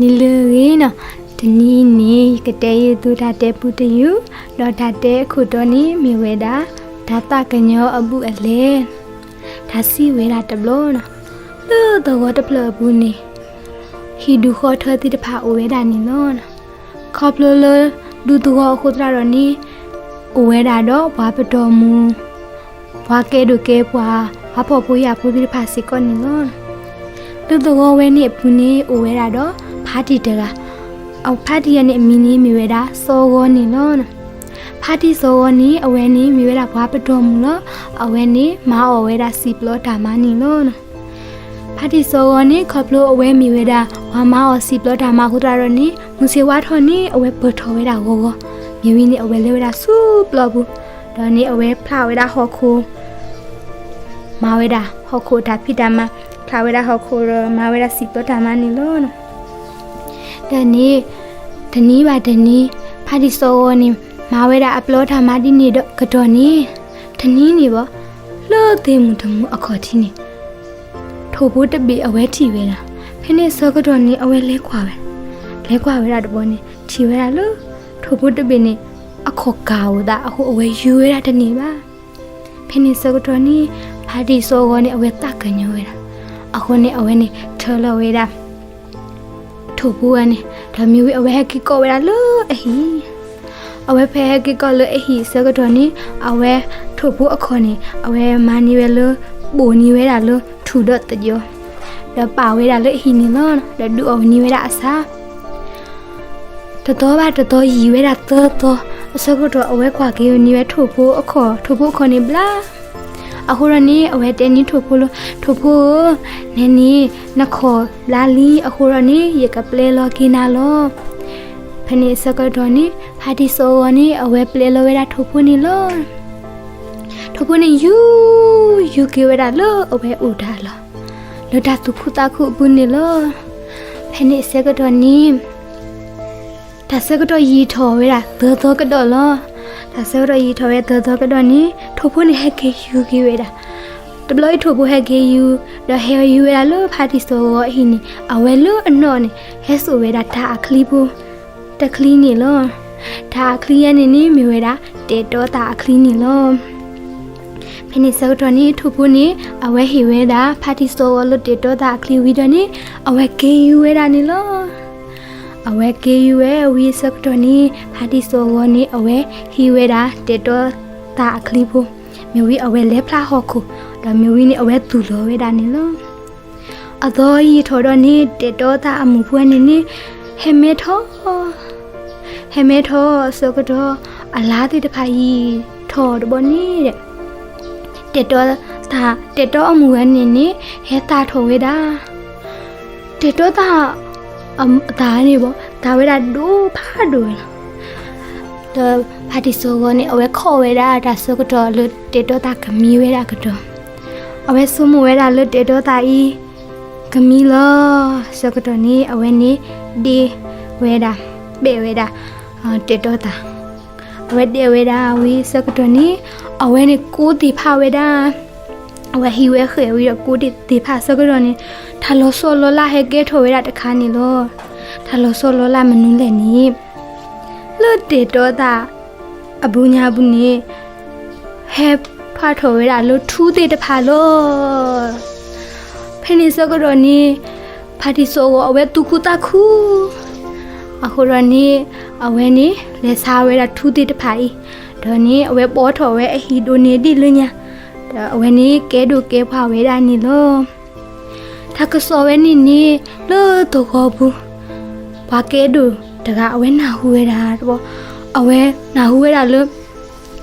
နံၤလၢအဂ့ၤနီၤ, တနံၤအံၤန့ၣ် ယကတဲယသူတၢ်တဲပူတယုၢ်, ဒီးတၢ်တဲအခိၣ်တီန့ၣ်မ့ၢ်ဝဲဒၣ် တၢ်သးကညီၤအဘူးအလဲ, တၢ်စံးဝဲဒၣ်တဘျီနီၤ, လၢသဝီတဖျၢၣ်အပူၤန့ၣ် ဟံၣ်ဒူၣ်ဃီထၢသ့ၣ်တဖၣ်အိၣ်ဝဲဒၣ်န့ၣ်လီၤ. ခီဖျိလၢဒူသဝီအဃိသတးဒီးန့ၣ် အိၣ်ဝဲဒၣ်ဒီးပှၤပတီၢ်မူ ပှၤကဲဒိၣ်ကဲပှၤ, ပှၤဖှီၣ်ဖိယာ်ဖိသ့ၣ်တဖၣ်စ့ၢ်ကီးန့ၣ်လီၤ. လၢသဝီဝဲန့ၣ်အပူၤန့ၣ် အိၣ်ဝဲဒၣ်ဒီးဖါတံၢ်တဂၤ, အဖါတံၢ်အံၤန့ၣ် အမံၤန့ၣ်မ့ၢ်ဝဲဒၣ်စီၤဂီၤန့ၣ်လီၤ. ဖါတံၢ်စီၤဂီၤန့ၣ် အဝဲန့ၣ်မ့ၢ်ဝဲဒၣ်ပှၤပတီၢ်မူလီၤ. အဝဲန့ၣ်မၤအီၣ်ဝဲဒၣ်စံာ်ပျီတၢ်မၤန့ၣ်လီၤ. ဖါတံၢ်စီၤဂီၤန့ၣ် ခီဖျိအဝဲမ့ၢ်ဝဲဒၣ် ပှၤမၤအီၣ်စံာ်ပျီတၢ်မၤအဃိသတးဒီးန့ၣ် မုၢ်ဆ့ၣ်ဝါထီၣ်န့ၣ် အဝဲပၢၢ်ထီၣ်ဝဲဒၣ်ဂီၤဂီၤ, မ့ၢ်ဝံၤန့ၣ် အဝဲလဲၤဝဲဒၣ်ဆူပျီပူၤ, ဒီးန့ၣ်အဝဲဖျါဝဲဒၣ်ဟီၣ်ခိၣ် မၤဝဲဒၣ်ဟီၣ်ခိၣ်တၢ်ဖံးတၢ်မၤ, ဖျါဝဲဒၣ်ဟီၣ်ခိၣ်ဒီးမၤဝဲဒၣ်စံာ်ပျီတၢ်မၤန့ၣ်လီၤ. ဒီးန့ၣ် တနံၤဘၣ်တနံၤ ဖါတံၢ်စီၤဂီၤန့ၣ် မၤဝဲဒၣ်အပျီတၢ်မၤဒ်န့ၣ်ဒီးကတီၢ်န့ၣ်, တနံၤန့ၣ်ဘၣ် လၢသ့ၣ်မုၢ်တမုၢ်အခီၣ်ထံးန့ၣ် ထိၣ်ဖိတဘ့ၣ်အဝဲထံၣ်ဝဲဒၣ်, ဖဲန့ၣ်ဆၢကတီၢ်န့ၣ် အဝဲလဲၤကွၢ်ဝဲ, လဲၤကွၢ်ဝဲဒၣ်တဘျီန့ၣ် ထံၣ်ဝဲဒၣ်လၢ ထိၣ်ဖိတဘ့ၣ်န့ၣ် အခီၣ်ကၢ်အိၣ်သးအဃိ အဝဲယူၤဝဲဒၣ်တန့ၢ်ဘၣ်. ဖဲန့ၣ်ဆၢကတီၢ်န့ၣ် ဖါတံၢ်စီၤဂီၤန့ၣ် အဝဲသးကညီၤဝဲဒၣ်, အဃိန့ၣ် အဝဲန့ၣ်ထၢလီၤဝဲဒၣ် ထိၣ်ဖိန့ၣ်, ဒီးမ့ၢ်ဝံၤအဝဲဟဲက့ၤကိးဝဲဒၣ်လၢအဟံၣ်, အဝဲဖဲဟဲက့ၤကိးလၢအဟံၣ်ဆၢကတီၢ်န့ၣ် အဝဲထိၣ်ဖိအခီၣ်န့ၣ် အဝဲမၤန့ၢ်ဝဲလၢ ပိာ်န့ၢ်ဝဲဒၣ်လၢထူၣ်ဒီးသယီၤ, ဒီးပာ်ဝဲဒၣ်လၢအဟံၣ်န့ၣ်လီၤ. ဒီးဒုးအီၣ်န့ၢ်ဝဲဒၣ်အဆၣ် တသီဘၣ်တသီယံာ်ဝဲဒၣ်သၢသီ, အဆၢကတီၢ်အဝဲကွၢ်က့ၤန့ၢ်ဝဲထိၣ်ဖိအခီၣ်, ထိၣ်ဖိအခီၣ်န့ၣ်ဘျါ, အဃိဒီးန့ၣ် အဝဲတဲန့ၢ်ထိၣ်ဖိလၢ ထိၣ်ဖိဧၢ, နန့ၣ် နခီၣ်ဘျါလံအဃိဒီးန့ၣ် ယကပျဲလီၤက့ၤနၤလီၤ. ဖဲန့ၣ်ဆၢကတီၢ်န့ၣ် ဖါတံၢ်စီၤဂီၤန့ၣ် အဝဲပျဲလီၤဝဲဒၣ်ထိၣ်ဖိန့ၣ်လီၤ. ထိၣ်ဖိန့ၣ်ယူၤ, ယူၤက့ၤဝဲဒၣ်လၢအဝဲအိၣ်တၢ်လီၢ်, လၢတၢ်သူၣ်ခုသးခုအပူၤန့ၣ်လီၤ. ဖဲန့ၣ်ဆၢကတီၢ်န့ၣ် တၢ်ဆၢကတီၢ်ယံာ်ထီၣ်ဝဲဒၣ်သၢသီကဒီးလီၤ. တၢ်ဆၢကတီၢ်ယံာ်ထီၣ်ဝဲသၢသီကဒီးန့ၣ် ထိၣ်ဖိန့ၣ်ဟဲက့ၤယူၤက့ၤဝဲဒၣ်, တဘျီအံၤထိၣ်ဖိဟဲက့ၤယူၤ, ဒီးဟဲယူၤဝဲဒၣ်လၢဖါတံၢ်စီၤဂီၤအဟံၣ်န့ၣ် အဝဲလၢအနီၢ်န့ၣ် ဟဲစိာ်ဝဲဒၣ်တၢ်အချံဖိ တချံန့ၣ်လီၤ. တၢ်အချံအံၤန့ၣ်န့ၣ် မ့ၢ်ဝဲဒၣ် တဲာ်တီသးအချံန့ၣ်လီၤ. ဖဲန့ၣ်ဆၢကတီၢ်န့ၣ် ထိၣ်ဖိန့ၣ် အဝဲဟ့ၣ်ဝဲဒၣ် ဖါတံၢ်စီၤဂီၤလၢတဲာ်တီသးအချံဝံၤဒီးန့ၣ် အဝဲက့ၤယူၤဝဲဒၣ်န့ၣ်လီၤ. အဝဲက့ၤယူၤဝဲဝံၤဆၢကတီၢ်န့ၣ် ဖါတံၢ်စီၤဂီၤန့ၣ် အဝဲဟံးဝဲဒၣ် တဲာ်တီသးအချံဖိ, မ့ၢ်ဝံၤအဝဲလဲၤဖျါဟီၣ်ခိၣ်, ဒီးမ့ၢ်ဝံၤန့ၣ် အဝဲသူၣ်လီၤဝဲဒၣ်န့ၣ်လီၤ. အသီယံာ်ထီၣ်ဒီးန့ၣ် တဲာ်တီသးအမုၢ်ဖိန့ၣ်န့ၣ် ဟဲမဲထီၣ်, ဟဲမဲထီၣ်ဆၢကတီၢ် အလါသ့ၣ်တဖၣ်ယံာ်ထီၣ်တဘျီန့ၣ်ဒီး တဲာ်တီသး တဲာ်တီအမုၢ်ဝဲန့ၣ်န့ၣ် ဟဲသၣ်ထီၣ်ဝဲဒၣ် တဲာ်တီသးအသးန့ၣ်ဘၣ် သၣ်ဝဲဒၣ်ဒိၣ်ဖးဒိၣ်ဝဲလီၤ. ဒီးဖါတံၢ်စီၤဂီၤန့ၣ် အဝဲခိးဝဲဒၣ်တၢ်ဆၢကတီၢ်လၢတဲာ်တီသးကမံဝဲဒၣ်ကတီၢ်, အဝဲဆိကမိၣ်ဝဲဒၣ်လၢတဲာ်တီသးအံၤ ကမံလီၤ. ဆၢကတီၢ်န့ၣ် အဝဲန့ၣ်ဒ့ဝဲဒၣ် ဘဲၣ်ဝဲဒၣ် တဲာ်တီသး, အဝဲဒဲးဝဲဒၣ်ဝံၤဆၢကတီၢ်န့ၣ် အဝဲန့ၣ်ကိးသ့ၣ်ဖးဝဲဒၣ်, အဝဲဟံးဝဲဃဲၣ်ဝံၤဒီးကိးသ့ၣ်ဖးဆၢကတီၢ်န့ၣ် တၢ်လီၤဆီလီၤလးဟဲကဲထီၣ်ဝဲဒၣ်တခါန့ၣ်လီၤ. တၢ်လီၤဆီလီၤလးမနုၤလဲၣ်န့ၣ် လၢတဲာ်တီသးအဘူးညါပူၤန့ၣ် ဟဲဖျါထီၣ်ဝဲဒၣ်လၢထူသ့ၣ်တဖၣ်လီၤ. ဖဲန့ၣ်ဆၢကတီၢ်န့ၣ် ဖါတံၢ်စီၤဂီၤအဝဲသူၣ်ခုသးခု အဃိဒီးန့ၣ် အဝဲန့ၣ် လဲၤဆါဝဲဒၣ်ထူသ့ၣ်တဖၣ်အံၤ, ဒီးန့ၣ် အဝဲပိာ်ထီၣ်ဝဲအဟံၣ်ဒိၣ်န့ၢ်ဒ်လၢညါ, ဒီးအဝဲန့ၣ်ကဲဒိၣ်ကဲပှၢ်ဝဲဒၣ်န့ၣ်လီၤ. တၢ်ကစီၣ်ဝဲန့ၣ်န့ၣ် လၢသဝီပူၤ ပှၤကဲဒိၣ်တဂၤ အဝဲနၢ်ဟူဝဲဒၣ်တဘျီ, အဝဲနၢ်ဟူဝဲဒၣ်လၢ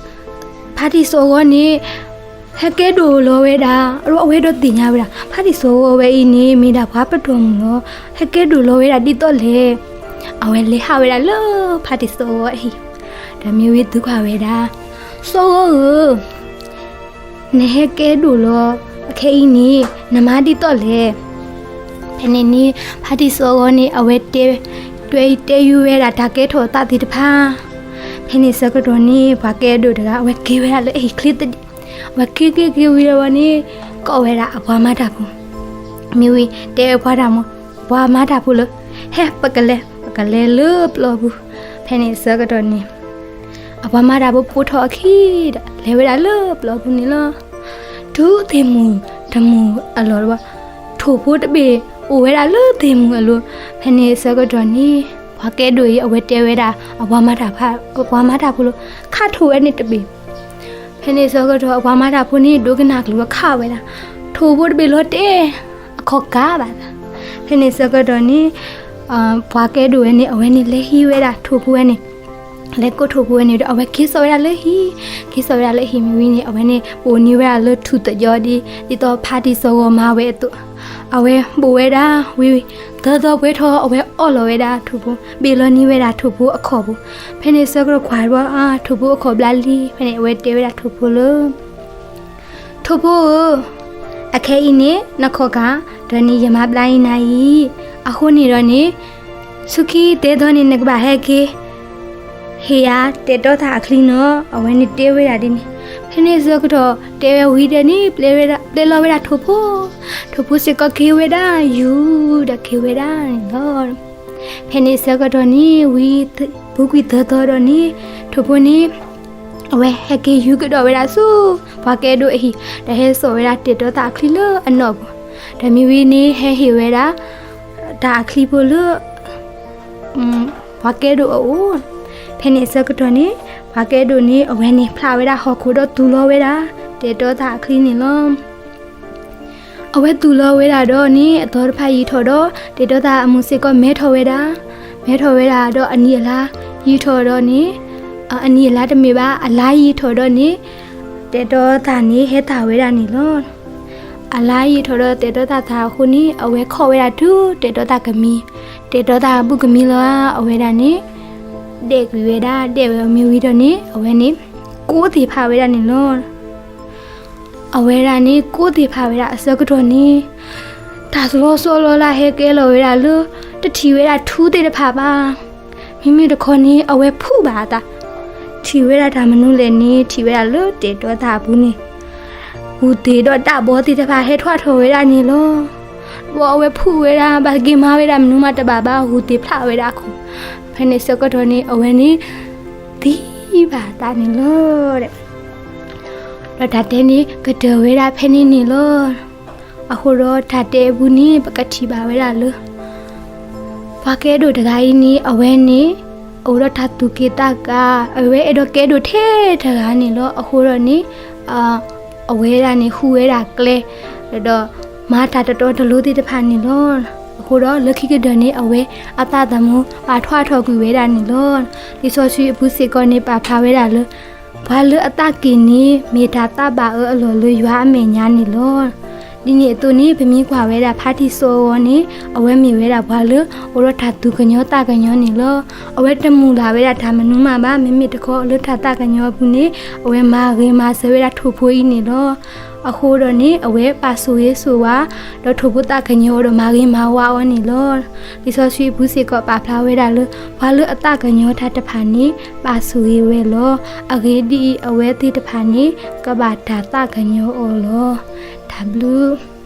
ဖါတံၢ်စီၤဂီၤန့ၣ် ဟဲကဲဒိၣ်လီၤဝဲဒၣ်, အဝဲဒီးသ့ၣ်ညါဝဲဒၣ် ဖါတံၢ်စီၤဂီၤဝဲအံၤန့ၣ် မ့ၢ်ဒၣ်ပှၤပတီၢ်မုၢ်လီၤ. ဟဲကဲဒိၣ်လီၤဝဲဒၣ်ဒ်သိးလဲၣ်. အဝဲလဲၤဟးဝဲဒၣ်လၢဖါတံၢ်စီၤဂီၤအဟံၣ်, ဒီးမ့ၢ်ဝံၤသံကွၢ်ဝဲဒၣ်, စီၤဂီၤဧၢ, နဟဲကဲဒိၣ်လီၤ အခဲအံၤန့ၣ် နမၤဒ်သိးလဲၣ်. ဖဲန့ၣ်န့ၣ် ဖါတံၢ်စီၤဂီၤန့ၣ် အဝဲတဲ, တွဲအံၤတဲယုာ်ဝဲဒၣ်တၢ်ကဲထီၣ်အသးသ့ၣ်တဖၣ်. ဖဲန့ၣ်ဆၢကတီၢ်န့ၣ် ပှၤကဲဒိၣ်တဂၤ အဝဲက့ၤဝဲဒၣ်လၢအဟံၣ်ချ့သဒံး, အဝဲက့ၤက့ၤက့ၤဝံၤဒီးဝဲန့ၣ် ကိးဝဲဒၣ်အပှၤမၤတၢ်ဖိ, မ့ၢ်ဝံၤတဲအပှၤတၢ်မၤ ပှၤမၤတၢ်ဖိလၢ ဟဲပကလဲၤ ပကလဲၤလၢပျီပူၤ. ဖဲန့ၣ်အဆၢကတီၢ်န့ၣ် အပှၤမၤတၢ်ဖိပိာ်ထီၣ်အခံဒီး လဲၤဝဲဒၣ်လၢပျီပူၤန့ၣ်လီၤ. တုၤသ့ၣ်မုၣ်တမုၢ်အလီၢ်တဘျီ ထိၣ်ဖိတဘ့ၣ်အိၣ်ဝဲဒၣ်လၢသ့ၣ်မုၣ်အလိၤ. ဖဲန့ၣ်အဆၢကတီၢ်န့ၣ် ပှၤကဲဒိၣ်အံၤ အဝဲတဲဝဲဒၣ် အပှၤမၤတၢ်ဖိလၢ ခးထိၣ်ဝဲန့ၣ်တဘ့ၣ်. ဖဲန့ၣ်အဆၢကတီၢ် အပှၤမၤတၢ်ဖိန့ၣ် ဒိကနၣ်ကလုၢ်ဝဲခးဝဲဒၣ် ထိၣ်ဖိတဘ့ၣ်လီၤတဲာ် အခီၣ်ကးဘၣ်သး. ဖဲန့ၣ်အဆၢကတီၢ်န့ၣ် ပှၤကဲဒိၣ်ဝဲန့ၣ် အဝဲန့ၣ်လဲၤဟံးဝဲဒၣ်ထိၣ်ဖိဝဲန့ၣ် လဲၤကိးထိၣ်ဖိဝဲန့ၣ်ဒီး အဝဲက့ၤစိာ်ဝဲဒၣ်လၢဟံၣ်, က့ၤစိာ်ဝဲဒၣ်လၢဟံၣ်မ့ၢ်ဝံၤန့ၣ် အဝဲန့ၣ် ပိာ်န့ၢ်ဝဲဒၣ်လၢထူၣ်သယီဒ် ဒ်သိးဖါတံၢ်စီၤဂီၤမၤဝဲအသိး, အဝဲဘိၣ်ဝဲဒၣ်ဝံၤ သၢသီပှဲၤထီၣ် အဝဲအီၣ်လီၤဝဲဒၣ်ထိၣ်ဖိ, ဘ့ၣ်လီၤန့ၢ်ဝဲဒၣ်ထိၣ်ဖိအခီၣ်ပူၤ. ဖဲန့ၣ်ဆၢကတီၢ်ကွၢ်ဘၣ် ထိၣ်ဖိအခီၣ်ဘျါလံ. ဖဲန့ၣ် အဝဲတဲဝဲဒၣ်ထိၣ်ဖိလၢ ထိၣ်ဖိဧၢ, အခဲအံၤန့ၣ် နခီၣ်ကး, ဒီးန့ၣ် ယမါဘျါအံၤနၤအံၤ, အဃိန့ၣ်ဒီးန့ၣ် ဆူခံသၢသီန့ၣ် နကဘၣ်ဟဲက့ၤ ဟ့ၣ်ယၤတဲာ်တီသးအချံနီၤ. အဝဲန့ၣ်တဲဝဲဒၣ်ဒ်န့ၣ်. ဖဲန့ၣ်ဆၢကတီၢ် တဲဝဲဝံၤဒီးန့ၣ် ပျဲလီၤဝဲဒၣ်ထိၣ်ဖိ, ထိၣ်ဖိစ့ၢ်ကီးက့ၤဝဲဒၣ် ယူၤဒီးက့ၤဝဲဒၣ်န့ၣ်လီၤ. ဖဲန့ၣ်ဆၢကတီၢ်န့ၣ် ဝံၤပူၤကွံာ်သၢသီဒီးန့ၣ် ထိၣ်ဖိန့ၣ် အဝဲဟဲက့ၤယူၤကဒီးဝဲဒၣ်ဆူ ပှၤကဲဒိၣ်အဟံၣ်, ဒီးဟဲစိာ်ဝဲဒၣ်တဲာ်တီသးအချံလၢအနီၢ်ပူၤ, ဒီးမ့ၢ်ဝံၤန့ၣ် ဟဲဟ့ၣ်ဝဲဒၣ် တၢ်အချံဖိလၢ ပှၤကဲဒိၣ်အအိၣ်. ဖဲန့ၣ်အဆၢကတီၢ်န့ၣ် ပှၤကဲဒိၣ်န့ၣ် အဝဲန့ၣ်ဖျးဝဲဒၣ်ဟီၣ်ခိၣ်ဒီးသူၣ်လီၤဝဲဒၣ် တဲာ်တီသးအချံန့ၣ်လီၤ. အဝဲသူၣ်လီၤဝဲဒၣ်ဒီးန့ၣ် အသီတဖၣ်ယံာ်ထီၣ်ဒီး တဲာ်တီသးအမူးစ့ၢ်ကီးမဲထီၣ်ဝဲဒၣ်, မဲထီၣ်ဝဲဒၣ်ဒီးအနံၣ်အလါ ယံာ်ထီၣ်ဒီးန့ၣ် အနံၣ်အလါတမ့ၢ်ဘၣ် အလါယံာ်ထီၣ်ဒီးန့ၣ် တဲာ်တီသးန့ၣ် ဟဲသၣ်ဝဲဒၣ်န့ၣ်လီၤ. အလါယံာ်ထီၣ်ဒီးတဲာ်တီသးသၣ်အဃိန့ၣ် အဝဲခီၣ်ဝဲဒၣ်တုၤတဲာ်တီသးကမံၤ, တဲာ်တီသးဘူၣ်ကမံၤလီၤ. အဝဲဒၣ်န့ၣ် ဒဲးကွံာ်ဝဲဒၣ်, ဒဲးဝဲအမ့ၢ်ဝံၤဒီးန့ၣ် အဝဲန့ၣ် ကိးသ့ၣ်ဖးဝဲဒၣ်န့ၣ်လီၤ. အဝဲဒၣ်န့ၣ် ကိးသ့ၣ်ဖးဝဲဒၣ်အဆၢကတီၢ်န့ၣ် တၢ်လီၤဆီလီၤလးဟဲကဲလီၤဝဲဒၣ်လၢ တထံၣ်ဝဲဒၣ်ထူသ့ၣ်တဖၣ်ဘၣ်. မ့မ့ၢ်တခီန့ၣ် အဝဲဖုးဘၣ်အသး, ထံၣ်ဝဲဒၣ်တၢ်မနုၤလဲၣ်န့ၣ် ထံၣ်ဝဲဒၣ်လၢတဲာ်တီသးအပူၤန့ၣ် ဂူၢ်သ့ၣ်ဒီးတၢ်ဘီသ့ၣ်တဖၣ်ဟဲထွဲထီၣ်ဝဲဒၣ်န့ၣ်လီၤ. ဘၣ်အဝဲဖုးဝဲဒၣ် ဘၣ်သက့ၤမၤဝဲဒၣ်မနုၤမးတဘၣ်ဘၣ် ဂူၢ်သ့ၣ်ဖျးဝဲဒၣ်အခိၣ်, ဖဲန့ၣ်ဆၢကတီၢ်န့ၣ် အဝဲန့ၣ် သံဘၣ်သးန့ၣ်လီၤ. ဒီးတၢ်တဲန့ၣ် ကတၢၢ်ဝဲဒၣ်ဖဲန့ၣ်န့ၣ်လီၤ. အဃိဒီးတၢ်တဲအပူၤန့ၣ် ပကထံၣ်ဘၣ်ဝဲဒၣ်လၢ ပှၤကဲဒိၣ်တဂၤအံၤန့ၣ် အဝဲန့ၣ် အိၣ်ဒီးတၢ်သူၣ်က့ၣ်သးကါ, အဝဲအဲၣ်ဒိးကဲဒိၣ်ထဲတဂၤန့ၣ်လီၤ. အဃိဒီးန့ၣ် အဝဲဒၣ်န့ၣ် ဟူးဝဲဒၣ်ကျဲ ဒီးမၤတၢ်တတီတလိၤသ့ၣ်တဖၣ်န့ၣ်လီၤ. အဃိဒီးလၢခံကတၢၢ်န့ၣ် အဝဲအသးသမူ ဘၣ်ထွဲထီၣ်ကွံာ်ဝဲဒၣ်န့ၣ်လီၤ. လံာ်စီဆှံအပူၤစ့ၢ်ကီးန့ၣ် ပာ်ဖျါဝဲဒၣ်လၢ ပှၤလၢအသးက့ၣ်န့ၣ် မ့ၢ်တၢ်သးဘၣ်အၢအလီၢ်လၢယွၤအမဲာ်ညါန့ၣ်လီၤ. ဒ်န့ၣ်အသိးန့ၣ် ပမ့ၢ်ကွၢ်ဝဲဒၣ်ဖါတံၢ်စီၤအူဂီၤန့ၣ် အဝဲမ့ၢ်ဝဲဒၣ်ပှၤလၢ အိၣ်ဒီးတၢ်သူၣ်ကညီၤသးကညီၤန့ၣ်လီၤ. အဝဲတမုၢ်လၢ်ဝဲဒၣ်တၢ်မနုၤမးဘၣ်, မ့မ့ၢ်တခီလၢတၢ်သးကညီၤအပူၤန့ၣ် အဝဲမၤဂ့ၤမၤစၢၤဝဲဒၣ်ထိၣ်ဖိအံၤန့ၣ်လီၤ. အဃိဒီးန့ၣ် အဝဲပာ်ဆိၣ်ဂ့ၤဆိၣ်ဝါ ဒီးထိၣ်ဖိသးကညီၤအီၤဒီးမၤဂ့ၤမၤဝါအီၤန့ၣ်လီၤ. လံာ်စီဆှံအပူၤစ့ၢ်ကီးပာ်ဖျါဝဲဒၣ်လၢ ပှၤလၢအသးကညီၤတၢ်တဖၣ်န့ၣ် ပာ်ဆိၣ်ဂ့ၤဝဲလီၤ. အဂ့ၢ်ဒ်အံၤ, အဝဲသ့ၣ်တဖၣ်န့ၣ် ကဘၣ်တၢ်သးကညီၤအီၤလီၤ. တၢ်ဘျုး